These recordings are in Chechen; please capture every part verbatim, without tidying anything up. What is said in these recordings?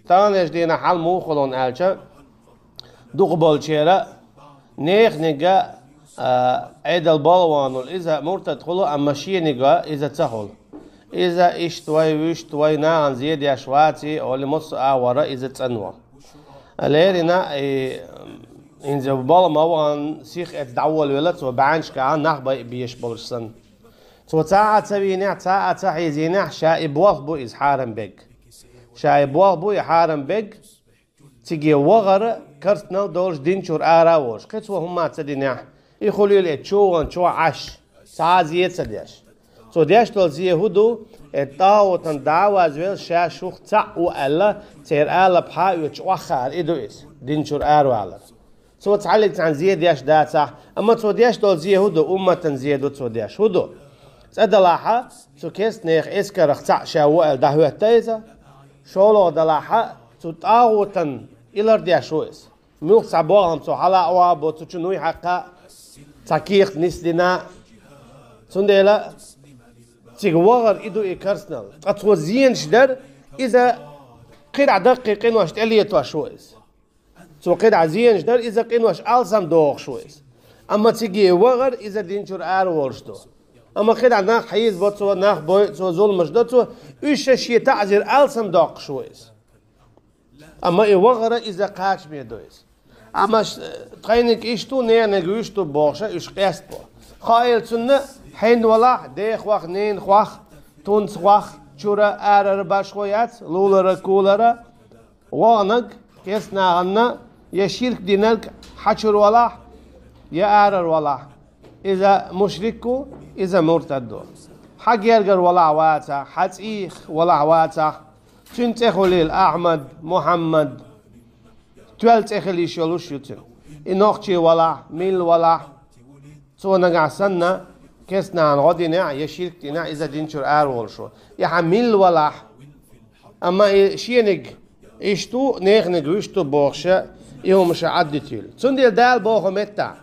Таханарча дийнахьа хьал муха хул аьлча, дукхахболчеран, неханиг а, Ӏедал балхавола иза муртад хуьлу, амма шениг а иза ца хуьлу. Иза иштта вай, вуьшта вай нахана зе деш ваций, олий, массо а агӀор иза цӀанво. Леррина, и, инза балха ма вахана, сиха эцна дӀаволавелла цо бӀаьннашкахь нах байбеш болуш санна. Цо цхьа а ца вийнехь, цхьа а ца хьийзийнехь, ша и болх бу иза хьарам берг. Ша и болх бу и хьарам берг, цига вахар карснал долуш, дин чуьра ара а волуш. Кхин цо хӀумма ца динехь, и хуьлийла эцу чу вахана чохь Ӏаш, цхьа а зе а ца деш. Цо деш долу зе хӀун ду? Э, тӀагӀутан дӀа а вазвелла, ша шух цхьаъ ву аьлла, церан алапа хьа а оьцуш охьахаар, и ду иза, дин чуьра аравалар. Цо цхьаллиг цхьаьна зе деш дацахь, амма цо деш долу зе хӀун ду? Умматан зе ду цо деш. ХӀун ду? ЦӀа далахьа, цу керстанех эскарах цхьаъ ша ву аьлла дӀахӀоьтту иза. ШолгӀа далахьа, цу тӀагӀутан и лардеш ву иза. Муьлхха цхьа бохам цо хьала а вабо, цу чу нуй хьаькхна, цхьа кехат нисдина. Цундела цига вахар и ду и карснал. Ткъа цо зенаш дар, иза кхидӀа даккхий къинош тӀелетош ву иза. Цо кхидӀа зенаш дар, иза къинош алсам дохуш ву иза. Амма цига вахар, иза дин чуьра ара волуш ду. Амма кхидӀа нах хьийзабо цо, нах бойу цо, зуламаш до цо, уьш ша шен таӀзар алсам доккхуш ву иза. Амма и вахара иза кхачаме ду иза. Амма ш-, тхайниг иштта ву, нениг вуьшта ву бохуша, уьш къестабо. Хаийла цунна, хьенан валахь, дех вах, ненах вах, тунцах вах, чуьра, арара башхо яц, лулара, кулара, ваханарг, керстанахана, я ширк динарг хьан чуьра валахь, я арара валахь. Иза мушрик ву, иза муртад ву. Хьан гергара валахь вацахь, хьан цӀийх валахь вацахь, цуьнан цӀе хуьлийла Ахьмад, Мухьаммад, тоьлла цӀе хила йиш йолуш ю цуьнан. И нохчи валахь, милла валахь, цо нагахь санна, керстанахана гӀо динехь, я ширк динехь, иза дин чуьра ара волуш ву. И хьан милла валахь, амма и шениг иштта ву, неханиг вуьшта ву бохуша, и хӀума ша Ӏаддитуьйла. Цундела Дала боху меттахь,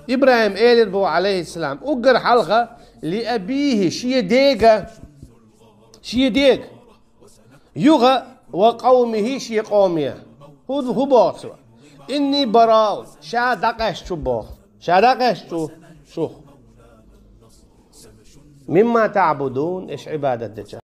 ИбрахӀим элира боху, Ӏалайхиссалам, уггар хьалха, ли абийхи, шен дега, шен дега, юха, ва къавмихи, шен къоме. ХӀу, хӀу боху цо? Инни бараун, ша дӀакъаьсташ ву боху. Ша дӀакъаьсташ ву шух. Мимма таъбудун, аш Ӏибадат деча.